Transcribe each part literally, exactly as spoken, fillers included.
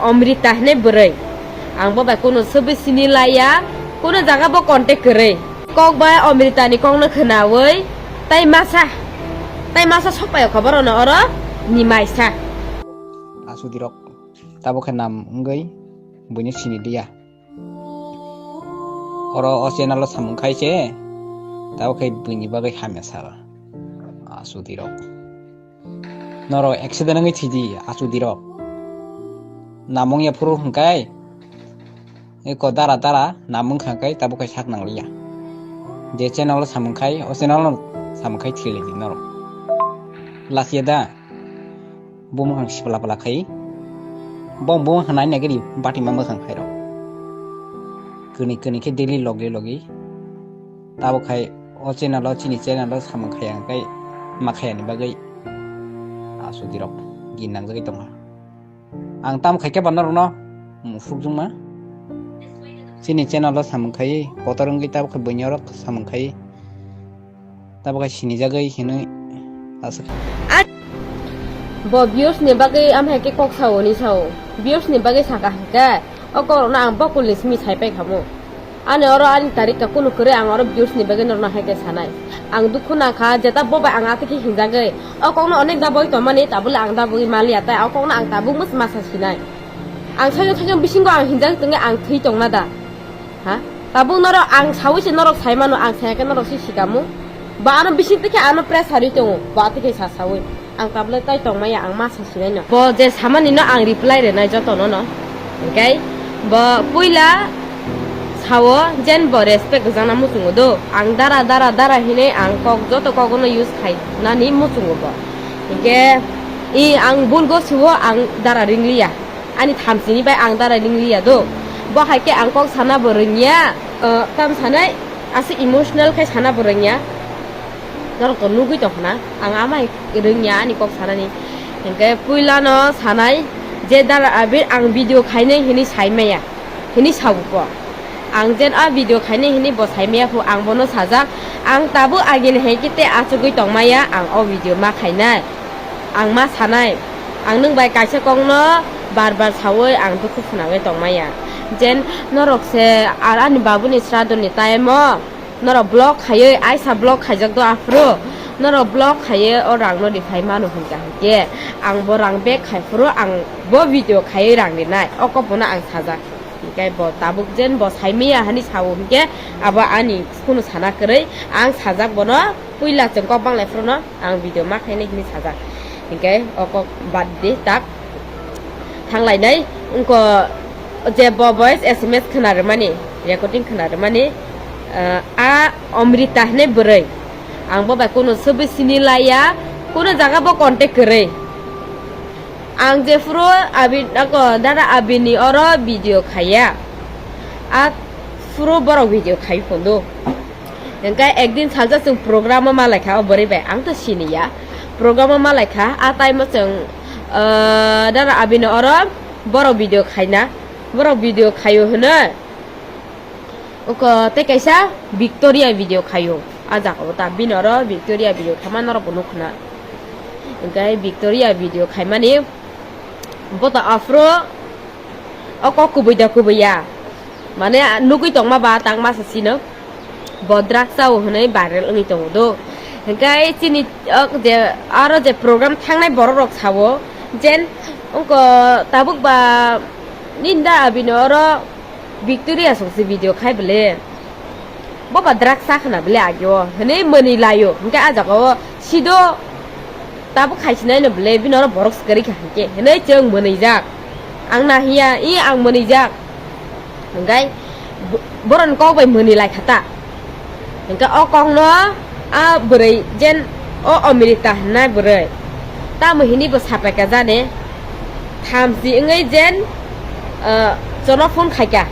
Amrita hinwi bwrwi. Ang bo bai kuno swbwi sini laiya, kuno jaga bo contact kwrwi. Kok bai Amrita ni kok no khwnawi, tai masa, tai masa sok paio kha borok no oro ni maisa. Asudi rok, tabuk khe nam wngwi buino sini liya. Oro o channel o samung khai se, tabuk khe buini bagwi hamya sal. Asudi rok. Norok accident wngwi thwidi, asudi rok. Namung ya phuru hwnkai, eko dara dara namung kha kai tabuk kai sak nangliya. Je channel o samung khai, o channel o samung khai thwilai di norok. Lachiya da, bo mwkhang sipla pla khai. Bo bo mwkhang nai nai gari bati ma mwkhang khai rok. Kwnwi kwnwi khe daily logi logi. Tabuk khai o channel o, chini channel o samung khai ang kai ma khayani bagwi. Asudi rok gin nangjagwi tongkha. Ang tam khai khe ba norokno musuk jungma. Chini channel o samung khai kotor wngwi tabuk khai buini oro samung khai. Tabuk khai sinijagwi hinwi aswk. Bo views ni bagwi amhai khe kok sao ni sao. Views ni bagwi saka hwnkhe o kok rokno ang bokulni simi sai pai khamu. Ani oro ani tarika kunu kwrwi ang oro views ni bagwi norokno hai khe sanai. Ang dukhu nangkha jeta bo bai ang atwkhe hinjagwi. O kokno onek da boi tongmani tabule ang da boi maliya tai o kokno ang tabuk masa sinai. Ang saino saino bisingo ang hinjak tongwi ang thwi tongna da. Ha? Tabuk norok ang sawi se norok sai mano ang saya khe norok se sikamu. Ba ano bising twi khe ano pressure ri tongo. Ba atwkhe sa sawi. Ang tablet tai tongmaya ang ma sa sinai no. Bo je samani no ang reply rinai joto no no. Hingkai bo puila sao jen bo respect rwjakna muchungo do. Ang dara dara dara hinwi ang kok joto kok no use khai nani muchungo bo. Hingke i ang bul go siwo ang dara ringliya. Ani thamsini bai ang dara ringliya do. Bo hai khe ang kok sana bo ringya. Tam sanai ase emotional khai sana bo ringya. Norok to nugui tongkha na, ang ama hai rwngya ani kok sanani. Hinkhe puilano sanai je dara abir ang video khainai hinwi saimaya, hinwi sabuko. Ang jen a video khainai hinwi bo saimaya phu ang bono sajak, ang tabuk agini hai khe tei achugui tongmaya ang o video ma khainai. Ang ma sanai, ang nwng bai kaisa kokno bar bar saui ang dukhu khwnagwi tongmaya. Jen norok se ar ani babuni sradoni time o. Norok block khaiwi aisa block khaijak do aphuru norok block khaiwi o rang no riphai mano hinkha hinkhe ang bo rang back khai phuru ang bo video khaiwi rang rinai o kok bono ang sajak hinkhe bo tabuk jen bo saimaya hinwi sao hinkhe abo ani kunu sana kwrwi ang sajak bono puila chwng kok banglai phuru no. Ang video ma khainai hinwi sajak. Hinkhe o kok bad di tak. Thanglainai wngkha je bo voice S M S khwna rwmani, recording khwna rwmani, ah, a Amrita hinwi bwrwi. Ang bo bai kunu swbwi sini laiya, kunu jaga bo contact kwrwi. Ang jephuru abi, ako, dada abini oro video khaiya. A phuru borok video khai phundu. Hingke ekdin salsa chwng program o malaikha o bwrwi bai, ang to siniya. Program o malaikha, a time o chwng, ah, dara abini oro borok video khaina, borok video khaio hwno. Oko tei kaisa Victoria video khaio, a jaga o ta bini oro Victoria video khaima norok bo nukhna. Hingke Victoria video khaimani bo to aphuru o kok kubui da kubui ya. Mane nugui tongma ba tang masa sino. Bo drugs chao hinwi viral wngwi tongo do. Hingke chini, o, je, aro je program thangnai borok rok sao, jen wngko tabuk ba ninda abini oro Victoria song se video khai bole. Bo ba drugs cha khna bole ageo hinwi mwnwi laio. Hingke a jaga o sido tabuk khai sinai no bole bini oro borok swkari kha hingke hinwi chwng mwnwi jak. Ang nahiya, i ang mwnwi jak. Hingkai bo-, boron kok bai mwnwi lai khata. Hingka o kok no a bwrwi jen o Amrita hwnna bwrwi. Tamo hini bo sapai ka jani. Thamchi wngwi jen, ah, chono phone khaika.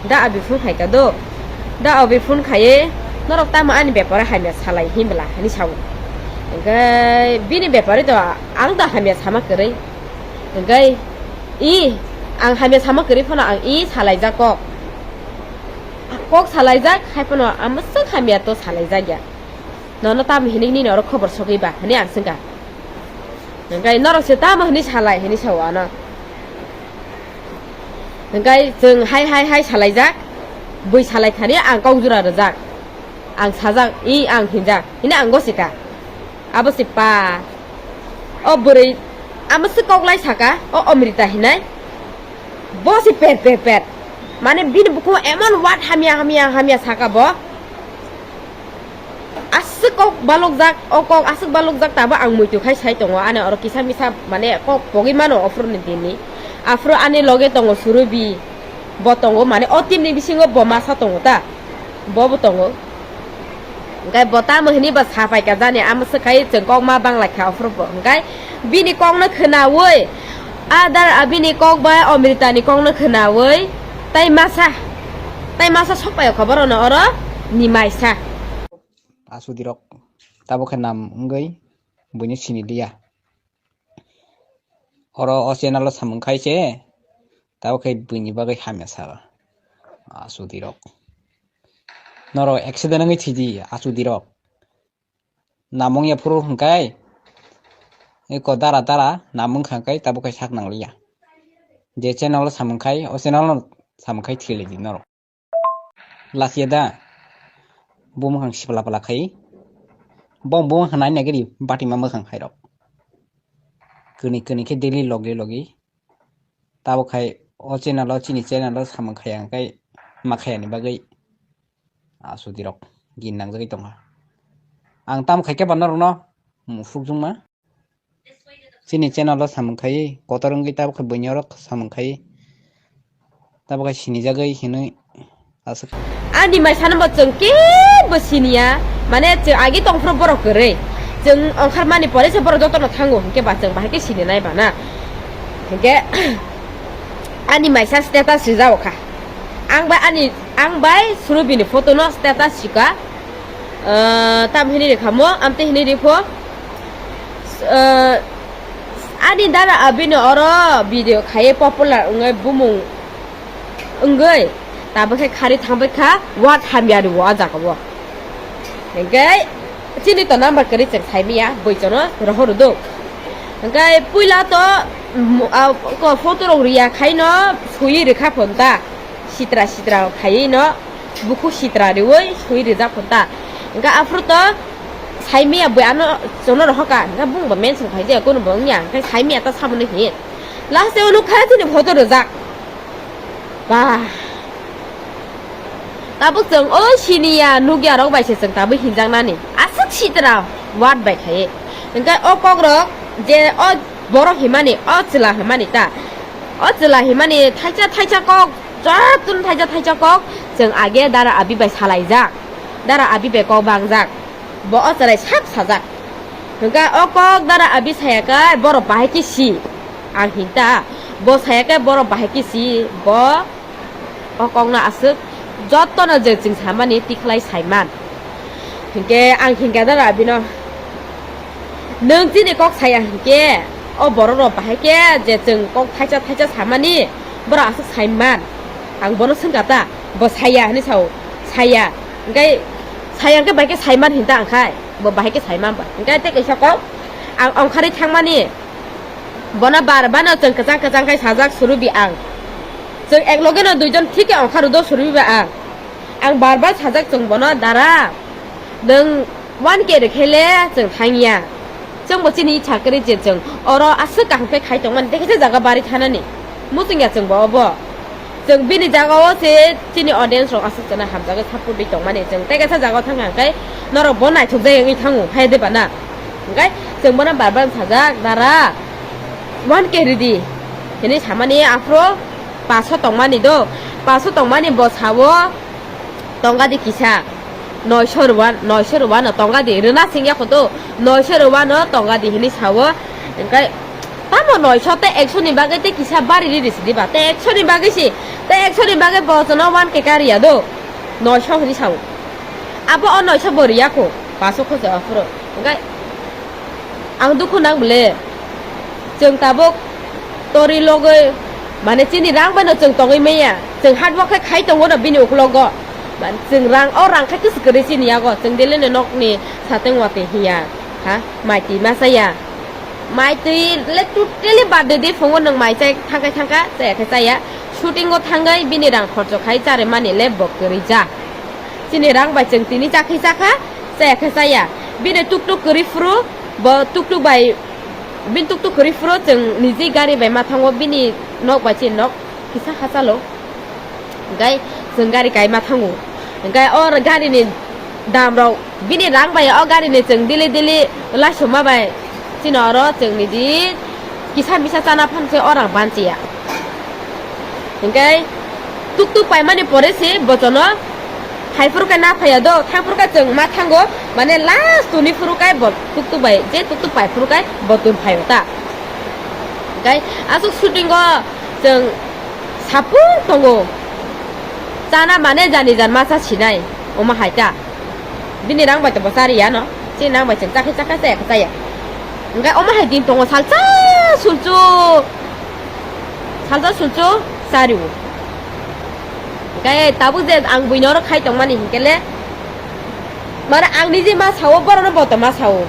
Da abi phone khaika do. Da abi phone khaiwi norok tamo ani bepara hamya salai hinbwla hinwi sao. Hingkai bini bepari to ang to hamya sama kwrwi. Hingkai i ang hamya sama kwrwi phano ang i salaijak kok. Kok salaijak hai phano ang mwswk hamya to salaijak ya. Nono tamo hinwi nini oro khobor sogwi ba hinwi ang swngkha. Hingkai norok se tamo hinwi salai hinwi sao ano. Hingkai chwng hai hai hai salaijak, bui salai thani ang kok jora rwjak. Ang sajak, i ang hinjak, hini ang gosika. Abo se pa. O bwrwi, amo se kok lai saka, o Amrita hinai. Bo se per per per. Mane bini bukhuk emon word hamya hamya hamya saka bo. Aswk kok balokjak, o kok aswk balokjak, tabo ang muitu khai sai tongo, ani oro kisa misa mane kok pogwi mano, ophru ni dini. Aphru ani loge tongo Surubi, bo tongo, mane o team ni bisingo bo masa tongo ta, bo bo tongo. Hingkai bo tamo hini ba sa pai ka jani, amo swk khai chwng kok ma bang lai kha ophru bo. Hingkai bini kok no khwnaui, adar abini kok bai Amrita ni kok no khwnaui, tai masa, tai masa sok pai o kha borok no oro ni maisa. Asudirok tabuk khe nam wngwi buino sini liya. Oro o channel o samung khai se tabuk khe buini bagwi hamya saka. Asudirok. Norok accident wngwi thidi asudirok. Nam wngya phuru hwnkhai eko dara dara nam wngkha hwnkhai tabuk khe sak nangliya. Je channel o samung khai o channel no samung khai thilidi norok. Lachiya da. Bo mwkhang sipla pla khai. Bo bo mwkhang nai nai gari bati ma mwkhang khai rok. Kwnwi kwnwi khe daily logi logi. Tabuk khai o channel o chini channel o samung khaya hwnkhai ma khaya ni bagwi. Asudi rok gin nangjagwi tongkha. Ang tam khai khe ba norok no musuk jungma. Chini channel o samung khai kotor wngwi tabuk khe buini oro samung khai tabuk khe sinijagwi hinwi aswk. Ani mai sanbo chwng kebo siniya, mane chwng agi tongphuru borok kwrwi. Chwng ongkhar mani pore se borok jotono thango, hinkhe ba chwng bahai khe sininai bana. Hinkhe ani maisa status rijao kha. Ang bai ani, ang bai Surubini photo no status sika. Ah, tam hini ri khamo, amte hini ri pho. Ah, ani dara abini oro video khaye popular wngwi bumung wngwi tabukhe khari thangbai kha, word hamya rio o jaga o. Hinkhe chini to number kwrwi chwng saimanya, bwsano rohor do. Hinkhe puila to, mm, ah, ko photo rok riya khaino sui rwkha phonta. Sitra sitra khaiwi no bukhuk sitra riwi sui rijak phunta. Hingkhe aphuru to saimaya bui ano chwngno rohorkha, hingkhe bungbo mention khaijaya, kunubo wngya, hingkhe saimaya ta samani hi. Last o nukha chini photo rijak. Ba. Tabuk chwng o siniya nukya rok bai se chwng tabuk hinjaknani. Aswk sitra word bai khaiwi. Hingkhe o kokrok je o borok himani, o chwla himani ta. O chwla himani thaisa thaisa kok Jotoni thaisa thaisa kok chwng age dara abi bai salaijak. Dara abi bai kok bangjak. Bo o chwrai sap sajak. Hwnkha o kok dara abi saya khe borok bahai khe si. Ang hinta bo saya khe borok bahai khe si. Bo o kokno aswk jotono je chwng samani tikhlai saiman. Hinkhe ang hinkha dara abino, "Nwng chini kok saya hinkhe o borok rok bahai khe je chwng kok thaisa thaisa samani borok aswk saiman." Ang bono swngkha ta, bo saya hinwi sao, saya. Hinkhe saya hinkhe bahai khe saiman hinta ang khai, bo bahai khe saiman ba. Hinkhe tei kaisa kok ang ongkharwi thangmani, bono bar bano chwng kwchang kwchang khai sajak Surubi ang. Chwng ek loge no duijon thik khe ongkha rwdo Surubi ba ang. Ang bar bar sajak chwng bono, "Dara, nwng one K rwkhe le chwng thangya." Chwngbo chini icha kwrwi je chwng oro aswk kaham khe khai tongmani, tei kaisa jaga bari thanani. Muchungya chwngbo obo. Chwng bini jaga o se chini audience rok aswk chana hamjagwi support rwi tongmani. Chwng tei kaisa jaga o thangkha hwnkhe norok bo naithokjak wngwi thango, hai de bana. Hwnkhe chwng bono bar bar sajak, "Dara, one K rwdi," hinwi samani, aphuru paso tongmani do, paso tongmani bo sao, "Tongkha di kisa, noisho rwano, noisho rwano tongkha di, rwna singya kho to, noisho rwano tongkha di," hinwi sao. Hwnkhe tamo noisho tei ekso ni bagwi tei kisa bari riri sidi ba, tei ekso ni bagwi si, tei ekso ni bagwi bo chwngno one K ka riya do, noisho hinwi sao. Abo o noisho bo riya kho, paso kho se aphuru. Hwnkhe ang dukhu nang bole. Chwng tabuk tori logoi, mane chini rang bai no chwng tongwi manya. Chwng hard work khai khai tongo no bini uklogo. Man chwng rang, o rang khai kwswk kwrwi chini yago. Chwng dele no nokni sateng watwi hiya. Ha? Mai twi ma chaya. Mai twi le totally bad de de phungo nwng mai chai thangkai thangka, chaya khe chaya. Shooting o thangwi bini rang khorcho khai charimani le bo kwrwi ja. Chini rang bai chwng tini chakhe chakha, chaya khe chaya. Bini tuktuk kwrwi phuru bo tuktuk bai, bini tuktuk kwrwi phuru chwng niji gari bai ma thango, bini nok bai chini nok kisa hachalo. Hingkai chwng gari kaima thango. Hingkai o gari ni dam rok bini rang bai o gari ni chwng dili dili laisoma bai chini oro chwng niji kisa misa chana phan se o rang banchiya. Hingkai tuktuk paimani pore se bochono hai phuru kai na phaiya do, thang phuru kai chwng ma thango, mane last tuni phuru kai bo tuktuk bai, je tuktuk pai phuru kai bo tun phaio ta. Hingkai aswk shooting o chwng sapung tongo. Chana mane jani jan masa sinai, omo hai ta. Bini rang bai to bo chariya no. Chini rang bai chwng chakhe chakhe chaya khe chaya. Hingkai omo hai din tongo salsa sulchu. Salsa sulchu chariwo. Hingkai tabuk je ang buino oro khai tongmani hinkele. Mane ang niji ma sao, borokno bo to ma sao.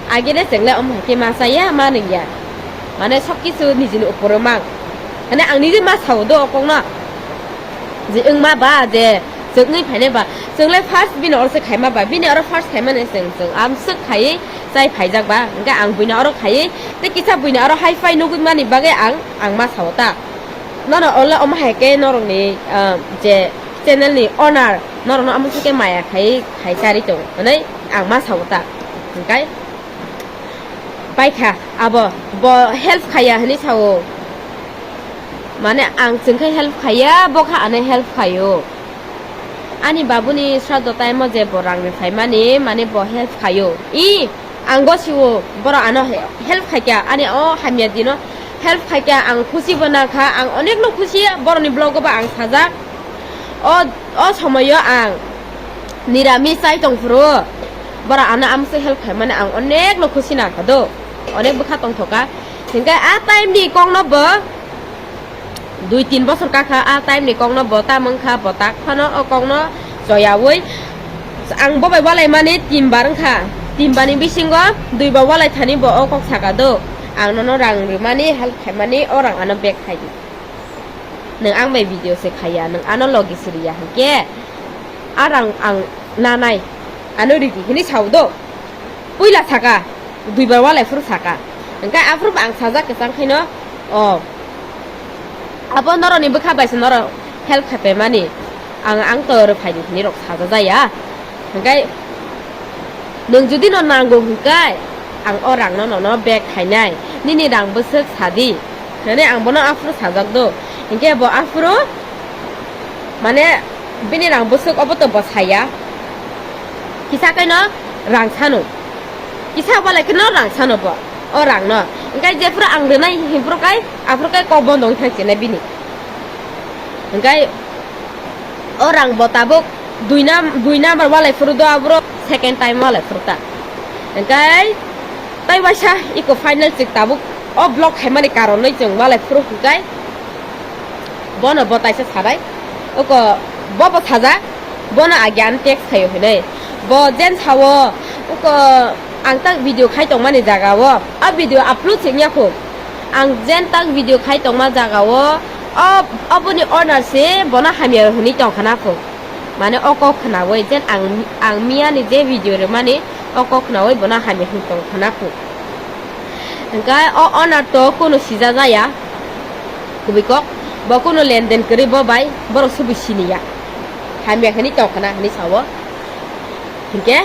Agene chwng le omo hai khe ma chaya, ma nungya. Mane sob kisu nijini uporo mang. Mane ang niji ma sao do okokno. Je wngma ba, je chwngwi phainai ba. Chwng le first bini oro se khaima ba. Bini oro first khaimani chwng, chwng amswk khaiwi chai phaijak ba. Hingke ang buino oro khaiwi. Tei kisa buino oro hai phai nugwi mani bagwi ang, ang ma sao ta. Nono ole omo hai khe norokni, ah, je channel ni owner, norokno omo khe maya khai, khai chari tongo hwnwi ang ma sao ta. Hingkai paikha abo, bo help khaiya hwnwi sao. Mane ang chwng khe help khaiya, bo kha ano help khaio. Ani babuni sraddho time o je bo rang rwphaimani, mane bo help khaio. I, ang gosiwo, borok ano he-, help khaikha, ani o hamya dino help khaikha, ang khusi bo nangkha, ang onekno khusi, borokni vlog o bo ang sajak. O, o somoyo ang nirami chai tongphuru, borok ano amswk help khaimani ang onekno khusi nangkha do, onek bwkha tongthoka. Hinkhe a time ni kokno bo dui tin bosor kakha, a time ni kokno bo tamo wngkha, bo tak phano o kokno choyaui. Ang bo bai walaimani tin bar wngkha, tin bani bisingo dui ba walaithani bo o kok saka do, ang nono rang rwmani, help khaimani, o rang ano back khai di. Nwng ang bai video se khaiya, nwng ano logi siriya hinkhe a rang ang nanai, ano ridi hwnwi sao do. Puila saka, duibar walai phuru saka. Hingke aphuru bo ang sajak kwchang khaino, o, abo norokni bwkha bai se norok help khaipai mani. Ang, ang to oro phaidi hinwi rok sajajaya. Hingke nwng jodi no nango hingke ang o rang no nono back khainai. Nini rang bwswk sadi. Hwnwi ang bono aphuru sajak do. Hingke bo aphuru Mane bini rang bwswk obo to bo saya. Kisa kaino rang sano. Kisa walai kheno rang sano bo. O rang no. Hingkai jephuru ang rwnai hinphuru kai, aphuru kai kok bondo wngthang chinai bini. Hingkai o rang bo tabuk dui nam-, dui number walai phuru do aphuru second time walai phuru ta. Hingkai tai waisa iko final chik tabuk o block khaimani karonwi chwng walai phuru hingkai. Bono bo taisa sabai. Oko bo bo sajak. Bono age ani text khaio hinwi. Bo jen sao, oko ang tak video khai tongmani jaga o. A video upload se wngya kho. Ang jen tak video khai tongma jaga o. O, oboni owner se bono hamya hinwi tongkhana kho. Mane o kok khnaui jen ang, ang miyani je video rwmani o kok khnaui bono hamya hinwi tongkhana kho. Hingke o owner to kunu sijajaya, kubui kok, bo kunu lenden kwrwi bo bai, borok subui siniya. Hamya hinwi tongkhana hinwi sao. Hingke,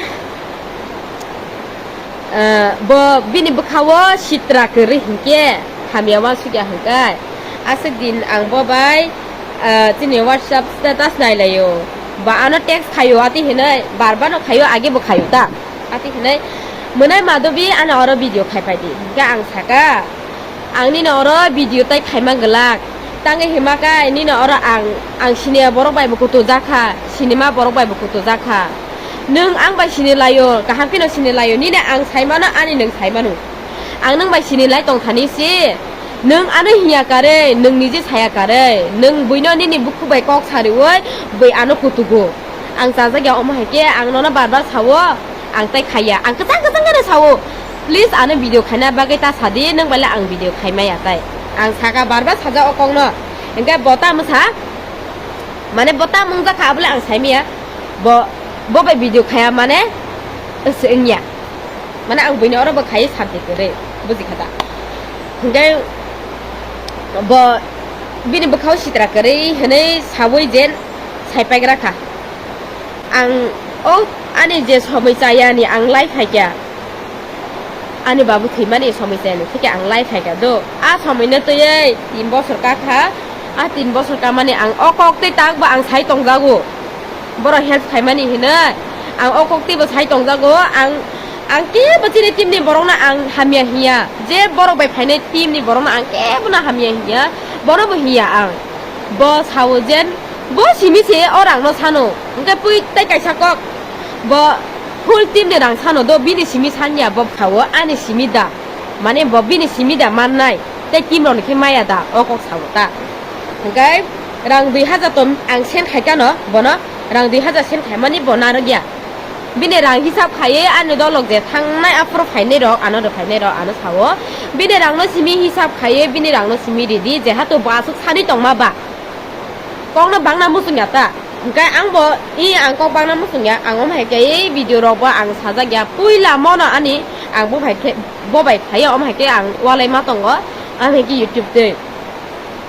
eh, bo bini bwkhao sitra kwrwi hingke hamya uansukya hingke. Aswk din ang bo bai, eh, chini WhatsApp status nailaio. Ba ano text khaio ati hinwi, bar bar no khaio, age bo khaio ta. Ati hinwi, mwnai madobi ano oro video khai paidi. Hingke ang saka, ang nini oro video tai khaima glak. Tangwi hima kai nini oro ang, ang siniya borok bai bo kutu jakha, sinima borok bai bo kutu jakha. Nwng ang bai sini laio, kaham phino sini laio, nini ang saimano, ani nwng saimano. Ang nwng bai sini lai tongthani si, nwng ano hinya kare, nwng nije saya kare, nwng buino nini bukhu bai kok sariui, bui ano kutugo. Ang chajak ya omo hai khe ang nono bar bar sao, ang tai khaiya. Ang kwchang kwchang khe sao, "Please ano video khaina bagwi ta sadi, nwng bai le ang video khaimaya tai." Ang saka bar bar sajak o kokno. Hingke bo tamo sa, mane bo tamo wngjakha abole ang saimaya, bo, bo bai video khaya mane, se wngya, mane ang buini oro bo khaiwi santi kwrwi, bujikha da? Hingke bo bini bwkhao sitra kwrwi hinwi sawi jen saipaigra kha. Ang o ani je somoi chayani ang lai phaikha. Ani babu thwimani somoi chayani thikhe ang lai phaikha do. A somoino twiwi tin bosor kakha. A tin bosor kamani ang o kok tei tak bo ang sai tongjago. Borok help khaimani hinwi ang o kok tei bo sai tongjago. Ang, ang kebo chini team ni borokno ang hamya hinya. Je borok bai phainai team ni borokno ang kebono hamya hinya. Bono bo hinya ang. Bo sao jen, bo simi se o rangno sano. Hingke pui tei kaisa kok. Bo full team ni rang sano do, bini simi sanya bo bwkhao ani simi da. Mane bo bini simi da mannai. Tei team rokni khe maya da, o kok sao ta. Hingke rang dui hajar to ang send khaikha no, bono rang dui hajar send khaimani bo narwkya. Bini rang hisab khaiwi ani dolok je thangnai aphuru phainai rok, ano rw phainai rok, ano sao. Bini rangno simi hisab khaiwi, bini rangno simi ridi, jehato bo aswk sani tongma ba. Kokno bangna muchungya ta. Hingke ang bo, i ang kok bangna muchungya, ang omo hai khe ei video rok bo ang sajak ya. Puila mono ani, ang bo bai khe, bo bai khayo, omo hai khe ang walai ma tongo, omo hai khe YouTube tei.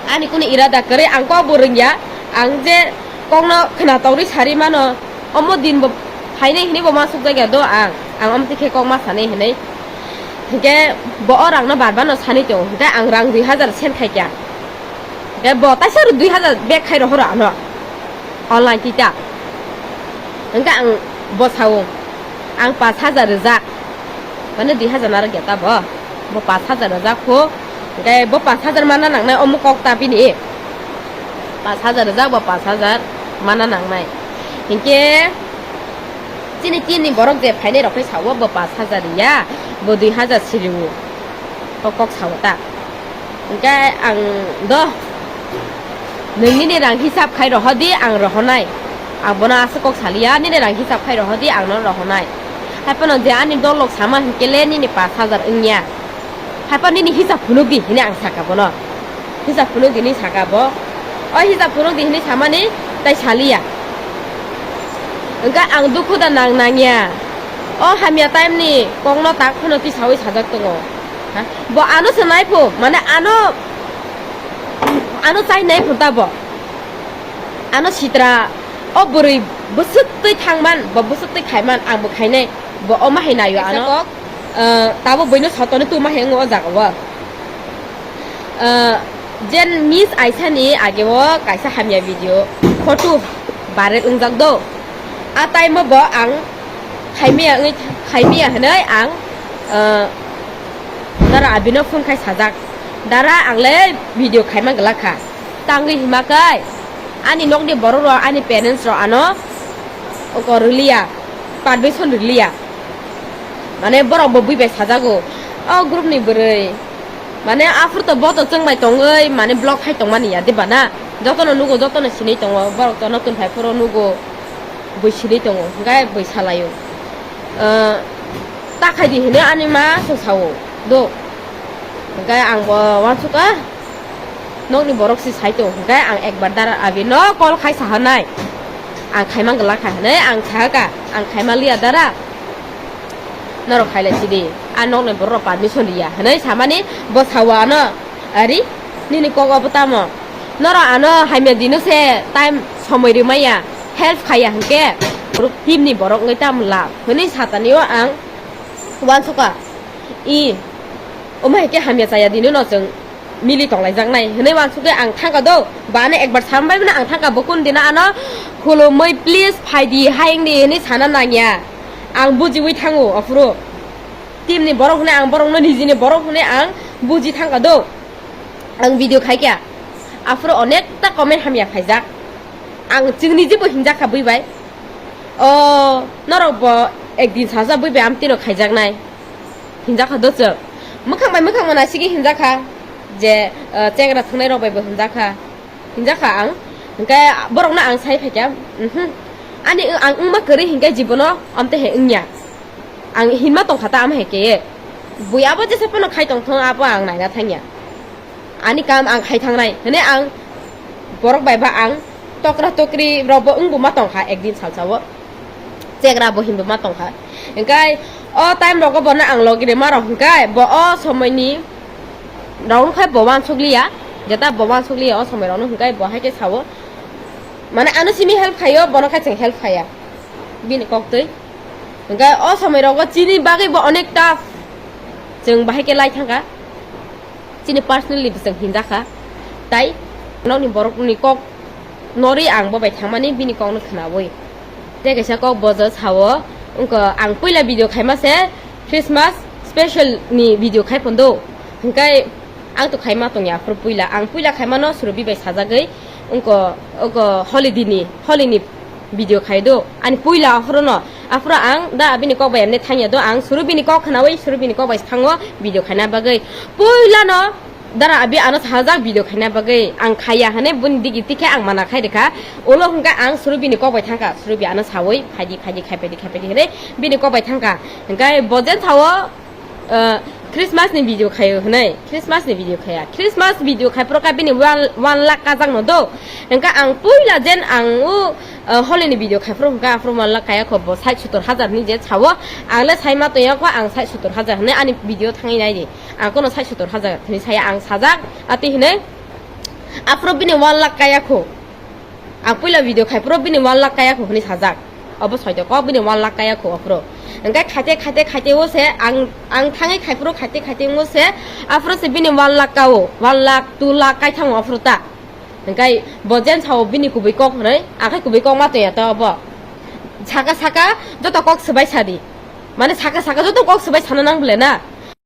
Ani kunu irada kwrwi ang kok bo rwngya, ang je kokno khna torwi sari mano, omo din bo phainai hinwi bo ma sukjak ya do ang, ang omo twi khe kok ma sanai hinwi. Hingke bo o rangno bar bar no sanai tongo, hingke ang rang dui hajar send khaikha. Hingke bo taisa rw dui hajar back khai rohoro ano online tita. Hingke ang bo sao, ang pash hajar rwjak. Mane dui hajar narwkya ta bo. Bo pash hajar rwjak kho. Hingke bo pash hajar mana nangnai omo kok ta bini. Pash hajar rwjak bo pash hajar mana nangnai. Hingke chini team ni borok je phainai rok khe sao bo pash hajar ya, bo dui hajar siriwo. O kok sao ta. Hingke ang do, nwng nini rang hisab khai rohodi, ang rohonai. Ang bono aswk kok saliya, nini rang hisab khai rohodi, ang no rohonai. Haiphano je ani dolok sama hinkele nini pash hajar wngya. Haiphano nini hisab phunukdi hinwi ang saka bono. Hisab phunukdi hinwi saka bo. O hisab phunukdi hinwi samani tai saliya. Hingke ang dukhu da nang nangya. O hamya time ni kokno tak phano tisawi sajak tongo. Ha? Bo ano se nai phu, mane ano, ano chai nai phu ta bo. Ano sitra, o bwrwi bwswk twi thangman, bo bwswk twi khaiman, ang bo khainai, bo omo hai naio ano. Kaisa kok, eh, tabo buino sotoni tuma hai wngo o jaga o. Eh, jen Miss Aisa ni age o kaisa hamya video, photo viral wngjak do. A time o bo ang khaimaya wngwi, khaimaya hinwi ang, eh, Dara Abino phone khai sajak. Dara, ang le video khaima glak kha. Tangwi hima kai, ani nokni borok rok, ani parents rok ano oko rwliya, permission rwliya. Mane borok bo bui bai sajago, o group ni bwrwi. Mane aphuru to bo to chwng bai tongwi, mane block khai tongmani ya, diba na? Jotono nugo, jotono sinwi tongo, borok to notun phai phuru nugo, bui sinwi tongo, hwnkhe bui salaio. Ah, ta khaidi hinwi ani ma se sao, do. Hwnkhe ang bo uansukha, nokni borok se sai tongo, hwnkhe ang ekbar Dara Abino call khai sahanai. Ang khaimang glak kha hinwi ang sahakha, ang khaima liya Dara. Norok khailai sidi, a nokni borok rok permission riya hinwi samani bo sao ano, ari nini kok obo tamo? Norok ano hamya dino se time somoi rwmaya, help khaiya hinkhe, team ni borok wngwi tamo lab hinwi satani o ang uansukha. I, omo hai khe hamya chaya dino no chwng mili tonglaijaknai hinwi uansukhe ang thangkha do. Ba ano ekbar sambai mano ang thangkha, bo kun dina ano khulumwi please phaidi hayungdi hinwi sana nangya. Ang bujiwi thango aphuru. Team ni borok hwnwi ang borokno nijini borok hwnwi ang buji thangkha do. Ang video khaikha. Aphuru onekta comment hamya phaijak. Ang chwngni jebo hinjakha bui bai. O, norok bo ekdin saja bui bai amtwino khaijaknai. Hinjakha do chwng. Mwkhang bai mwkhang mona sigi hinjakha. Je, eh, chengra thwngnai rok bai bo hinjakha. Hinjakha ang. Hinkhe borokno ang sai phaikha. Mhm. Ani ang wngma kwrwi hinkhe jibono amte he wngya. Ang hinma tongkha ta ama hai khe. Bui abo jesa phano khai tongthong abo ang naina thangya. Ani kam ang khai thangnai. Hwnwi ang Borok bai ba ang tokra tokri rok bo wngbo ma tongkha, ekdin salsa o chegra bo hinbo ma tongkha. Hingkai o time rogo bono ang logi rima rok hingkai bo o somoi ni rok wngkha bo wansuk liya, jeta bo wansuk liya o somoi rok no hingkai bo hai khe sao, mane ano simi help khaio, bono khai chwng help khaya bini kok twi. Hingkai o somoi rogo chini bagwi bo onek tough, chwng bahai khe lai thangkha. Chini personally bwswng hinjakha, tai nokni borokni kok norwi ang bo bai thangmani bini kokno khwnawi. Tei kaisa kok bo je sao, wngkha ang puila video khaima se Christmas special ni video khai phondo, hingkai ang to khaima tongya aphuru puila, ang puila khaimano Surobi bai sajagwi wngkha, wngkha holiday ni, holi ni video khai do ani puila aphuru no. Aphuru ang da abini kok bai emne thangya do, ang Surubini kok khwnawi Surubini kok bai thango video khaina bagwi. Puila no dara abi ano sajak video khaina bagwi, ang khaya hane buni digi tikhe ang mana khai rikha. Ulo hwnkha ang Surubini kok bai thangkha, Surubi ano sawi phaidi phaidi khai phaidi khai phaidi hene bini kok bai thangkha. Hwnkhe bojen sao, ah, Christmas ni video khayo hwnwi, Christmas ni video khaya, Christmas video khai phuru kha bini one, one lakh kajak no do. Hwnkha ang puila jen ang o, ah, holi ni video khai phuru hwnkha aphuru one lakh kaya kho, bo sait sottor hajar hwnwi je sao. Ang le sai ma tongya kho, ang sait sottor hajar hwnwi ani video thangwi nai di, ang kono sait sottor hajar hwnwi saya, ang sajak ati hwnwi aphuru bini one lakh kaya kho. Ang puila video khai phuru bini one lakh kaya kho hwnwi sajak. Obo soito kok bini one lakh kaya kho aphuru. Hwnkhe khaite khaite khaite o se ang, ang thangwi khai phuru khaite khaite o se aphuru se bini one lakh kao, one lakh, two lakh kai thango aphuru ta. Hwnkhe bo jen sao bini kubui kok hwnwi, ang khai kubui kok ma tongya ta obo. Saka saka joto kok swbai sadi. Mane saka saka joto kok swbai sana nang bole na.